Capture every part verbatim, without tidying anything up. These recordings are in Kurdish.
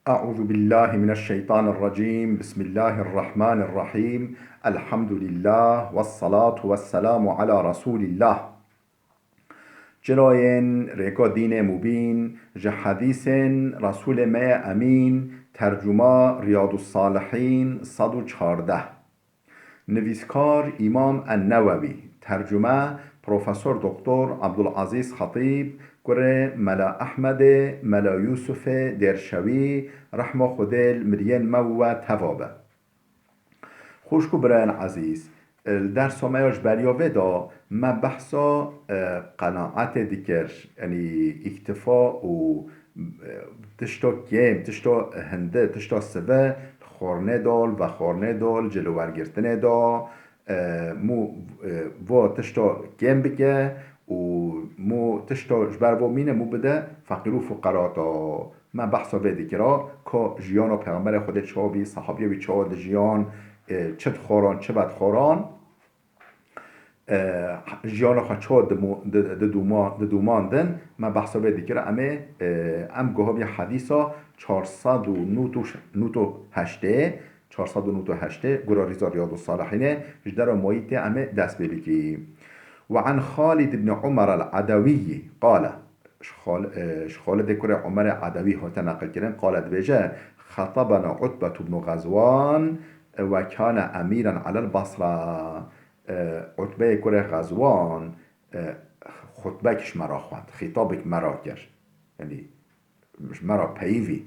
أعوذ بالله من الشيطان الرجيم. بسم الله الرحمن الرحيم. الحمد لله والصلاة والسلام على رسول الله. Çirayên rêka dînê mubîn, ji hedîsên Resûlê me yê Emîn, tercuma Riyadus Salihîn sed û çardeh. Nivîskar Îmam En-Newewî, tercume Profesor Doktor Abdulazîz Xetîb, kurê Mela Ehmedê, Mela Yûsufê Dêrşewî, rehma Xwedê li miriyên me û we teva be. Xwişk û birayên ezîz, li dersa me ya ji beriya vê de me behsa, e, qenaetê dikir, yanî îktifa û, e, tişta kêm, tişta hinde, tişta sive li xwarinê de, li vexwarinê de, li cil û wergirtinê de, e, mû, e, va tişta kêm bike û mû tişta ji ber va mîne mû bide feqîr û fuqerata. Me behsa vê dikira, ka jiyana Pêxemberê Xwedê çawa bî, sehabiyê wî çawa dijiyan, e, çi dixwaran, çi vedixwaran, e, jiyana xwe çawa dimu-, di-, didûma-, didûmandin, me behsa vê dikira, em ê, e, em guha bî hedîsa çar sed û nod û heştê, çar sed û nod û heştê, gura rîza Riyadus Salihînê, ji dera mayî tê em ê dest pê bikî. Ve an Xalid ibn Umar el-Edewiyyi qale, ji Xal-, e, ji Xalidê kurê Umerê Edewî hate neqilkirin, qale dibêje, Xetabena Utbetu bnu Xezwan, e, ve kane emîren alel Basra. E, Utbeyê kurê Xezwan, e, xutbek ji me re xwend, xîtabek me re kir. Yanî, ji me re peyivî,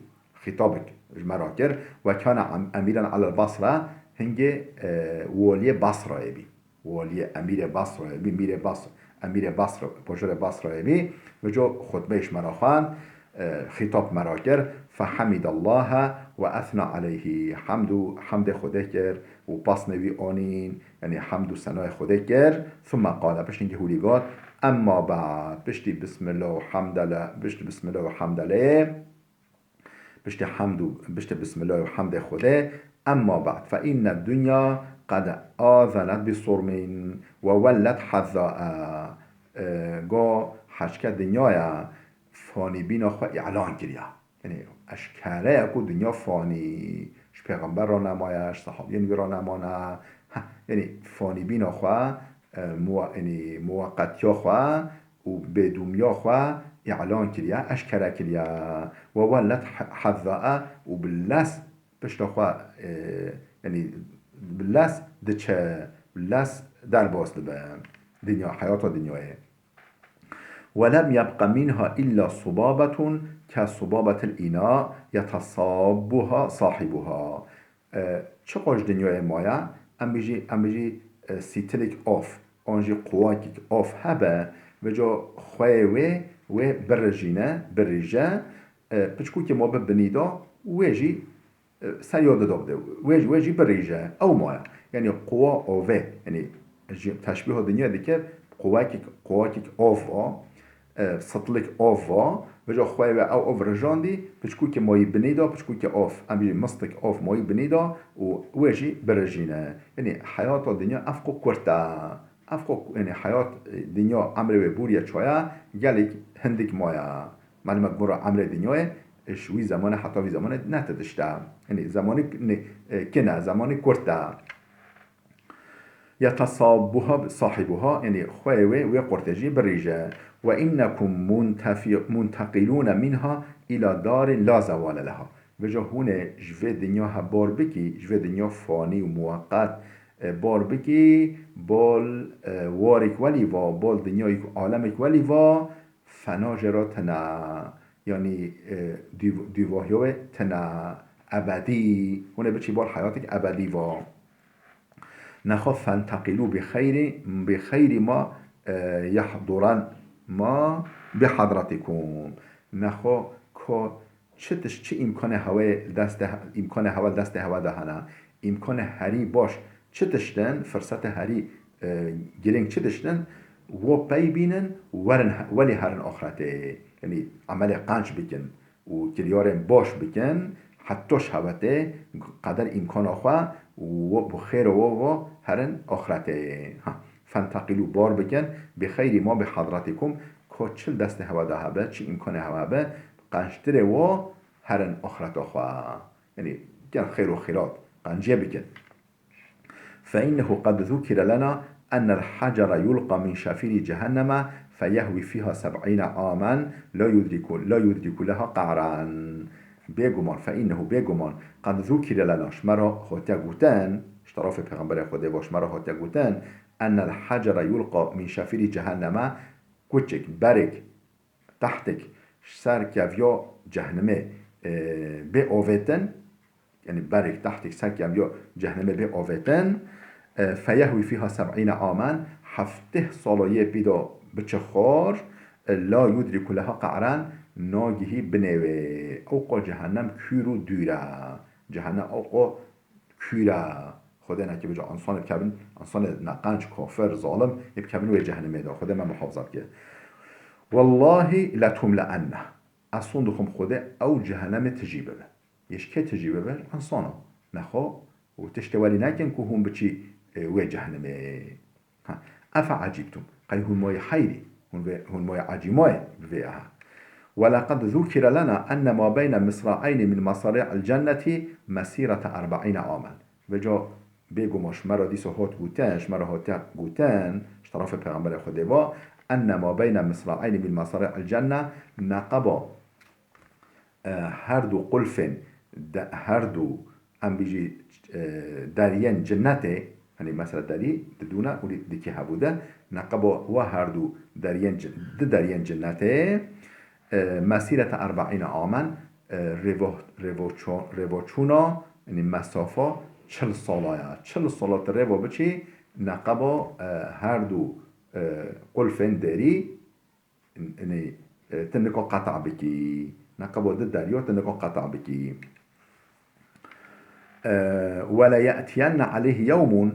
xîtabek ji me re kir. Ve kane em-, emîren alel Basra, hingê, e, waliyê Basrayê bî. Waliyê, emîrê Basrayê bî, mîrê Bas-, emîrê Basra, paşerê Basrayê bî. Ve ca xutbeyê ji me re xwend, e, xîtab me re kir. Fehemidallaha ve esna aleyhî. Hemd û, hemdê Xwedê kir û pasnê wî anîn. Yanî hemd û senayê Xwedê kir. Thumme qale, piştî hingê hûrî got, emma ba'd, piştî bismillah û hemdele, piştî bismillah û hemdeleyê, piştî hemd û, piştî bismillah û hemdê Xwedê, emma ba'd, fe inne dunya qed azenet bi surmin ve wellet hazza'a. E, go heşke dinyaya fanîbîna xwe îlan kiriya. Yanî eşkere ye ku dinya fanî, ji pêxember re nemaye, ji sehabiyên wî re nemane. Heh, yanî fanîbîna xwe, e, muwe-, yanî muweqetiya xwe û bêdûmiya xwe îlan kiriye, eşkere kiriye. Ve wellet he-, hezzae û bi lez pişta xwe, e, yanî bi lez diçe, bi lez derbas dibe dinya, heyata dinyayê. Ve lem yebqe minha illa subabetun ke subabetil îna yetesabbuha sahibuha. E, çiqas ji dinyayê maye, em bijî, em bijî, e, sîtilik av, an jî quwakik av hebe, vêca xweyê wê, wê birijîne, birîje, e, piçkûkê ma bi binî de, wê jî e, ser ya dida bide. Wê, wê jî birîje. Ew maye. Yanî quwa avê. Yanî ji teşbîha dinya dike quwekik, quwekik av a, e, sitlik av a. Vêca xweyê wê ew av rijandî, piçkûkê mayî binî da, piçkûkê av. Em jî mistik av mayî binî da û wê jî birijîne. Yanî heyata dinya ev qo kurt e. Ev qo, yanî heyat, e, dinya emrê wê bûriye çaya, gelek hindik maye. Malum e, gora emrê dinyayê, e, ji wî zemanê heta vî zemanê ne ti tişt e. Yanî zemanî ne, e, kin e, zemanî kurt e. Yetesabbuha sahibuha, yanî xweyê wê, wê qurtê jî birîje. Ve innekum muntefi-, munteqilûne minha ila darin la zewale leha. Vêca hûn ê ji vê dinya he bar bikî, ji vê dinya fanî û muweqet, e, bar bikî, bal, e, warek welî va, bal dinyayek û alemêk welî va, fena jê re tune, yanî, e, dû-, dûvahiya wê tune, ebedî, hûn ê biçî bar heyatek ebedî va. Nexwe fenteqîlû bi xeyrî, bi xeyrî ma, e, yehduren ma bi hadretikum. Nexwe ko çi tişt, çi îmkanê hewê destê, îmkanê hewe destê hewe de hene. Îmkanê herî baş çi tişt in, firsete herî, e, girîng çi tişt in, wo pey bînin, werin he-, welî herin axretê. Yanî emelê qenc bikin û kiryarên baş bikin, heta ji hewe tê qeder îmkana xwe û bi xêr û wo herin axretê. Ha, fenteqîlû bar bikin, bi xeyrî ma bi hadretikum, ko çi li destê hewe de hebe, çi îmkanê hewe hebe, qenctirê wo herin axireta xwe. Yanî, gen xeyr û xîrat, qenciyê bikin. فإنه قد ذكر لنا أن الحجر يلقى من شفير جهنم فيهوي فيها سبعين عاما لا يدرك، لا يدرك لها قعرا. Bêguman, فإنه, bêguman, قد ذكر لنا, ji me re hatiye gotin, ji terafê Pêxemberê Xwedê ve ji me re hatiye gotin, أن الحجر يلقى من شفير جهنم, kuçik, berek, tehtik, ji ser keviya cehnimê, e, bê avêtin, yanî berek, tehtik, ser keviya cehnimê bê avêtin, e, فيهوي فيها سبعين عاما, heftê sala yê pê de biçe xwar, e, لا يدرك لها قعرا, nagihî binê wê. Ewqa cehennem kûr û dûr e. Cehennem ewqa kûr e. Xwedê neke bica însanê bikevin, însanê neqenc, kafir, zalim, ê bikevin wê cehennemê de. Xwedê me muhafaza bike. والله لتملأن. Ez son dixwim Xwedê ew cehennemê tijî bibe. Yê ji kê tijî bibe? Ji însana. Nexwe û tiştê welî nekin ku hûn biçî, e, wê cehennemê. Ha. أفعجبتم. Qey hûn mayî heyrî, hûn vê, hûn mayî ecîmayî bi vê aha. ولقد ذكر لنا أن ما بين مصراعين من مصاريع الجنة مسيرة أربعين عاما. Vêca bêguman ji me re dîsa hat gotin, ji me re hatiye gotin, ji terafê Pêxemberê Xwedê ve, أن ما بين مصراعين من مصاريع الجنة, neqeba, e, her du qulfên, de, her du, em bijî, e, deriyên cinnetê, hani mesela derî didûne û dikî hevû de, neqeba we her du deriyên cin-, di deriyên cinnetê, e, مسيرة أربعين عاما, e, rêvo-, rêvoço-, rêvoçûna, yanî mesafa çil sala ye. Çil sala tu rêvo biçî, neqeba, e, her du, e, qulfên derî, yanî, e, tu nika qeta bikî. Neqeba di derya tu nika qeta bikî. E, وليأتين عليه يوم,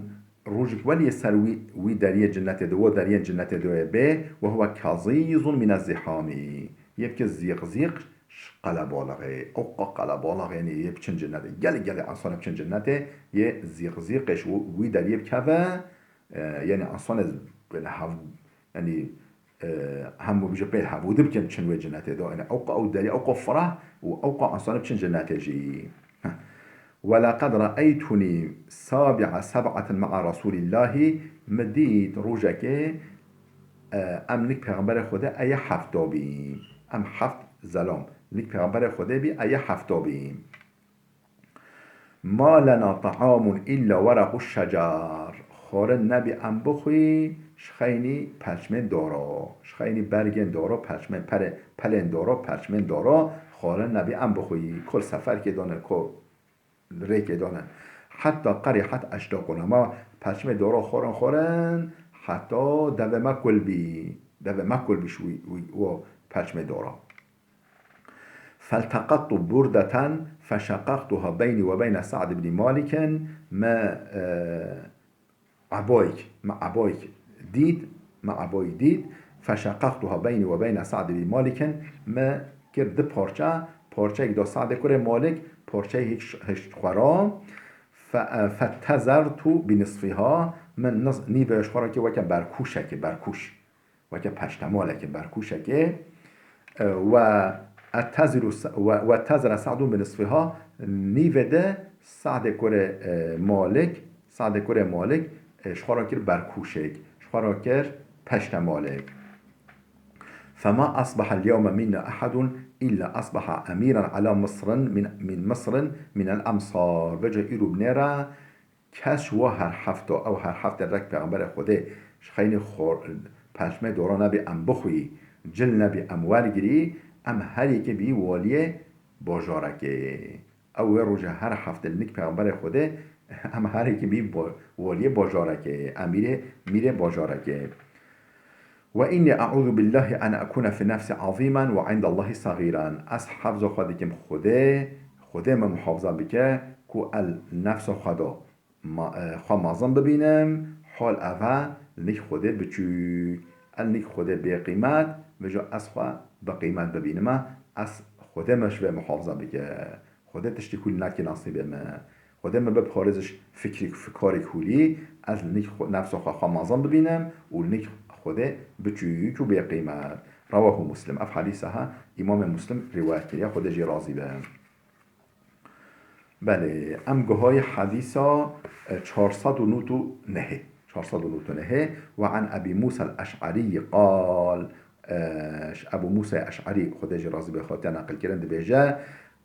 rojek weliyê ser wî, wî deriyê cinnetê de, wo deriyên cinnetê de bê, وهو كظيظ من الزحام. Yê bike zîq zîq ji qelebalixê. Ewqa qelebalix, yanî yê biçin cinnetê. Gelê, gelê însanê biçin cinnetê, yê zîq zîqê ji wî deriyê bikeve, e, yanî însanê, yanî hev-, yanî, e, hemû bijî pê hevûdî bikin çin wê cinnetê de. Yanî ewqa ew derî, ewqa fireh û ewqa însanê biçin cinnetê jî. Heh. ولقد رأيتني سابع سبعة مع رسول الله. Min dît rojekê, e, em nik Pêxemberê Xwedê ê yê hefta bî. Em heft zelam. Nik Pêxemberê Xwedê bî, ê yê hefta bî. ما لنا طعام إلا ورق الشجر. Xwarin nebî em bixwî, ji xeynî pelçmên dara. Ji xeynî bergên dara, pelçmên pere-, pelên dara, pelçmên dara, xwarin nebî em bixwî. Kol seferkê dane, kol rêkê dane. حتى قرحت أشداقنا. Ma pelçmê dara xwarin xwarin, heta devê me kul bî. Devê me kul bî ji wî, wî, wo pelçmê dara. فالتقطت بردة فشققتها بيني وبين سعد بن مالك. Me, e, ebayek, me ebayek dît, me ebayek dît. فشققتها بيني وبين سعد بن مالك. Me kir di parça, parçeyek da Sa'dê kurê Malik, parçeyê hişt, hişt xwe ra. Fe-, e, فاتزرت بنصفها. Min nis-, nîvê ji xwe ra kir weke berkûşekê, berkûş. Weke peştemalekê, berkûşekê, e, واتزر س-، و-، واتزر سعد بنصفها, nîvê de Sa'dê kurê, e, Malik, Sa'dê kurê Malik, e, ji xwe re kir berkûşek, ji xwe re kir peştemalek. فما أصبح اليوم منا أحد إلا أصبح أميرا على مصر من، من مصر من الأمصار. Vêca îro binêre Kes ji wa her hefta, ew her heftê rek Pêxemberê Xwedê ji xeynî xor-, pelçmê dora nebî em bixwî, cil nebî em wergirî, em her yekê bî waliyê bajarekê. Ew wê roje her hefte li nik Pêxemberê Xwedê em her yekê bî bo-, waliyê bajarekê, emîrê, mîrê bajarekê. وإني أعوذ بالله أن أكون في نفسي عظيما وعند الله صغيرا. Ez hefza xwe dikim Xwedê, Xwedê me muhafaza bike ku el nefsa xwe de ma-, e, xwe mezin bibînim, hal ev e, li nik Xwedê biçûk. El nik Xwedê bêqîmet, vêca ez xwe biqîmet bibînime, ez Xwedê me ji vê muhafaza bike. Xwedê tiştê ku li nakê nasîbê me. Xwedê me biparêze ji fikrê, fikarê hûlî, ez li nik xwe, nefsa xwe xwe mezin bibînim û li nik Xwedê biçûk û bêqîmet. Rewahu Muslim. Ev hedîsa ha Îmamê Muslim rîwayet kiriye. Xwedê jê razî be. Belê, em guhayî hedîsa, e, çar sed û nod û nehê. Çar sed û nod û nehê. Ve an Ebî Mûsa el-Eş'erî qal, e, ji Ebû Mûsa Eş'erî, Xwedê jî razî be, hatiye neqilkirin, dibêje,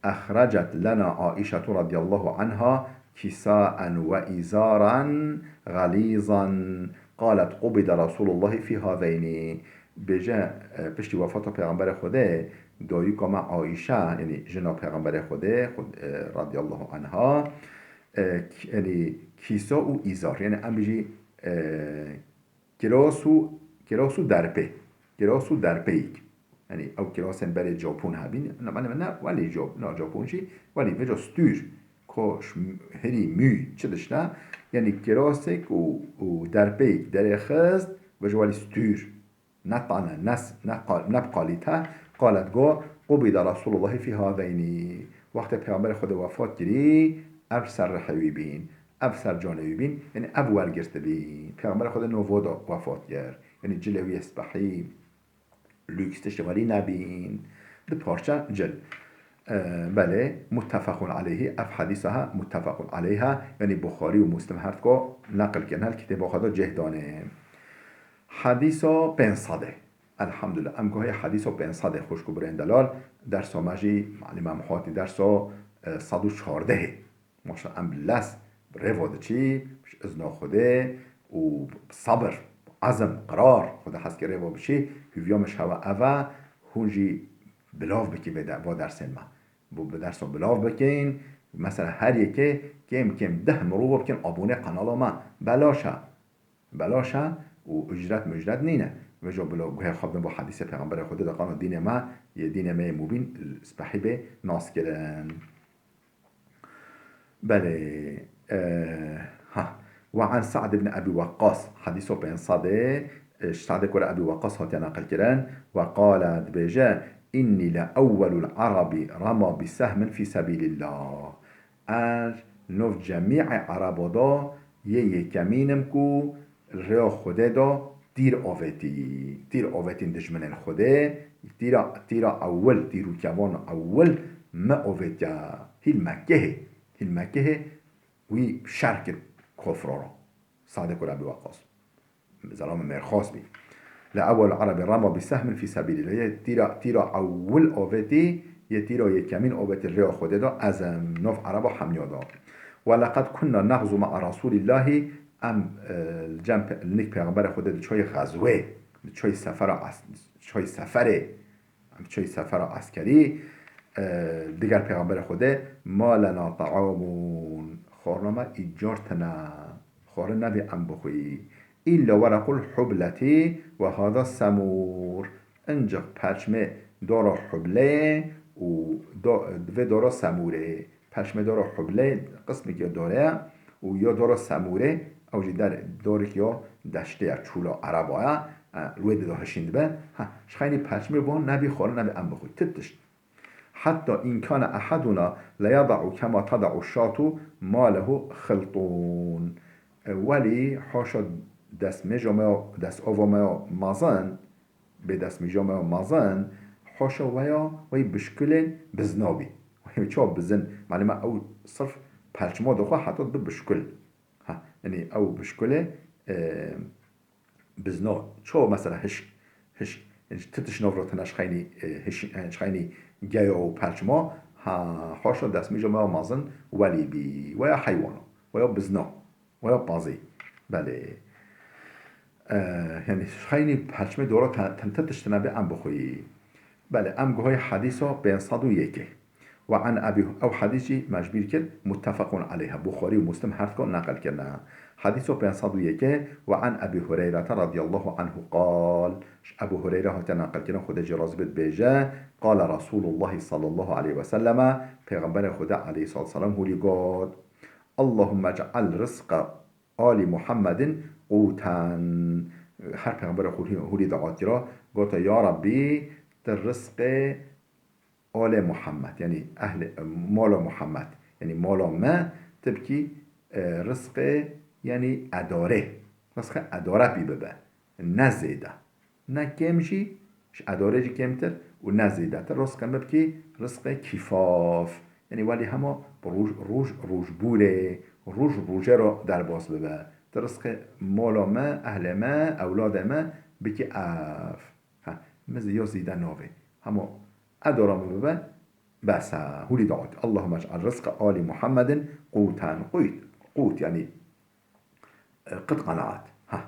Exrecet lena Aîşetu radiyallahu anha kîsaen ve îzaran xelîzan. Qalet, qubide Resûlullahî fî hazeynî. Bêje, e, piştî wefata Pêxemberê Xwedê, dayika me Aîşe, yanî jina Pêxemberê Xwedê, Xwed-, e, radiyallahu anha, e, k-, yanî kîsa û îzar, yanî em bijî, e, kiras û, kiras û derpê, kiras û derpeyîk. Yanî ew kirasên berê capûn hebîn, ne, ne, ne, welê cap-, na capûn jî, welê vêca stûr, koş, hirî, mûy, çi dişte, yanî kirasek û, û derpeyek derêxist, vêca welê stûr, ne tane, ne s-, ne qal-, ne bi qalîte, qalet go, qubîde Resûlullahî fî hazeynî. Wextê Pêxemberê Xwedê wefat kirî, ev ser rihê wî bîn, ev ser canê wî bîn, yanî ev wergirtibî. Pêxemberê Xwedê nava da wefat kir. Yanî cilê wî yê spehî, lûks tiştê welî nebîn. Di parça cil. E, belê, muttefequn aleyhî, ev hedîsa ha, muttefequn aleyha, yanî Buxarî û Muslim her diko neqil kirin, her kitêba xwe de cih danê. Hedîsa pênc sedê. Elhamdulillah. Em guhayê hedîsa pênc sedê, xwişk û birên delal, dersa me jî, malî me hatî dersa, e, sed û çardehê. Maşallah, em bi lez, bi rêva diçî, bi izna Xwedê û bi sebir, bi ezm, qirar, Xwedê hez ke rêva biçî, hûviya min ji hewa ev e, hûn jî bilav bikî vê de-, va dersên me. Bo bi dersa bilav bikin, mesela her yekê kêm kêm deh mirova bikin abonê qenala me. Belaş e. Belaş e û ucret mucret nîne. Vêca bila guhê xwe bidin bo hedîsê Pêxemberê Xwedê de qana dînê me, yê dînê me yê mubîn, spehî bê nas kirin. Belê, e, ha. Ve an Sa'd ibn Ebî Weqqas, hedîso pênc sedê, e, ji Sa'dê kura Ebî Weqqas hatiye neqil kirin. Ve qale, dibêje, Înnî le ewwelul Erabî rema bi sehmin fî sebîlillah. Ez nov cemî'ê Ereba da yê yekemîn im ku rêya Xwedê da tîr avêtî. Tîr avêtîn dijminên Xwedê. Tîra, tîra ewil, tîr û kevan ewil me avêtiye hîl Mekkehê. Hîl Mekkehê wî şer kir kofra ra. Sa'dê kura Ebî Weqqas. Zelama mêrxas bî. Le ewwel Erebî rema bi sehmin fî sebîlillah. Yê tîra, tîra ewil avêtî, yê tîra yekemîn avêtî rêya Xwedê da, ez em nov Ereba hemiya da. Ve leqed kunna nexzu ma'a Resûlillahî, em, e, li cem pe-, li nik Pêxemberê Xwedê diçoyê xezwê, diçoyê sefera es-, diçoyê seferê, Em çi sefera eskerî, e, digel Pêxemberê Xwedê, ma lena ta'amun, xwarina me îcar tine, xwarin nebî em bixwî. Îlla werequl hubletî ve hada semûr. Incik perçmê dora hubleyê û do-, vê dora semûrê. Perçmê dora hublê, qismekî ya dorê ye û ya dora semûrê, ew jî der-, dorek ya deştê ye, çûla Ereba ye, e, li wê dida hişîn dibe. Ha, ji xeynî perçmê bo nebî xwarin, nebî em bixwî. Ti tişt. Hetta in kana eheduna leyada'u kema tada'u şatu ma lehu xiltun. E, welî haşa destmêja me ya, destava me ya mezin, bê destmêja me ya mezin, haşa we ya, wey bişkulên bizna bî. Wey çawa bizin? Malê me ew sirf perçma dixwe heta dibe bişkul. Ha, yanî ew bişkulê, e, bizna. Çawa mesela hişk, hişk, yanî ti tişt nav ra tine ji xeynî, e, hiş-, e, ji xeynî geya û perçma, ha, haşa destmêja me ya mezin welî bî, weya heywana, weya bizna. Weya pazî. Belê. E, yanî xeynî perçmê dora te-, te-, te tiştine bê em bixwî. Belê, em guhayê hedîsa pênc sed û yekê. Ve an Ebî, ew hedîs jî me ji bîr kir, muttefequn aleyha. Buxarî û Muslim her dika neqil kirine. Hedîsa pênc sed û yekê, ve an Ebî Hureyrete radiyallahu anhu qal. Ji Ebû Hureyre hatiye neqil kirin, Xwedê jê razî bê, dibêje, qale Resûlullahî sallallahu aleyhi ve selleme, Pêxemberê Xwedê aleyhissalatu vesselam hûlî got, Allahümme ec'al rizqa Ali Muhammedin qûten. Her pêxemberê hûrî, hûrî de hatîra gote, Ya Rabbî, ti rizqê alê Muhammed, yanî ehlê, mala Muhammed, yanî mala me, ti bikî, e, rizqê, yanî edarê, rizqê edare pî bibe. Ne zêde. Ne kêm jî, ji edarê jî kêmtir û ne zêdetir. Rizqê me bikî rizqê kîfaf. Yanî welî hema bi roj, roj, rojbûrê, roj rojê re derbas bibe. Tu rizqê mala me, ehlê me, ewladê me bikî ev. Ha, min zî ya zîde navê. Hema ev dara min bibe, bes e, hûlî dawet. Allahümme ec'al rizqe ali Muhammedin qûten. Qût, qût, yanî, e, qit qenaet. Ha,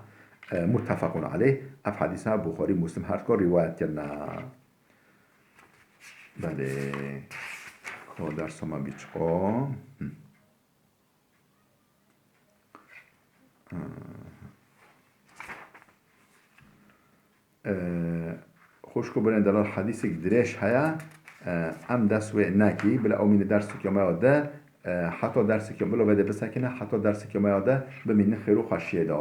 e, muttefaqun aleyh. Ev hedîsa Buxarî, Muslim her kar rîwayet kirine. Belê. Xwe dersa me bî çiqa. Hı. Ee, xwişk û birên delal, hedîsek dirêj heye, ee, em dest wê nekî, bila ew mîne dersek ya me ya de, ee, heta dersek ya, bila vê de bisekine, heta dersek ya me ya de bimînin xêr û xweşiyê de.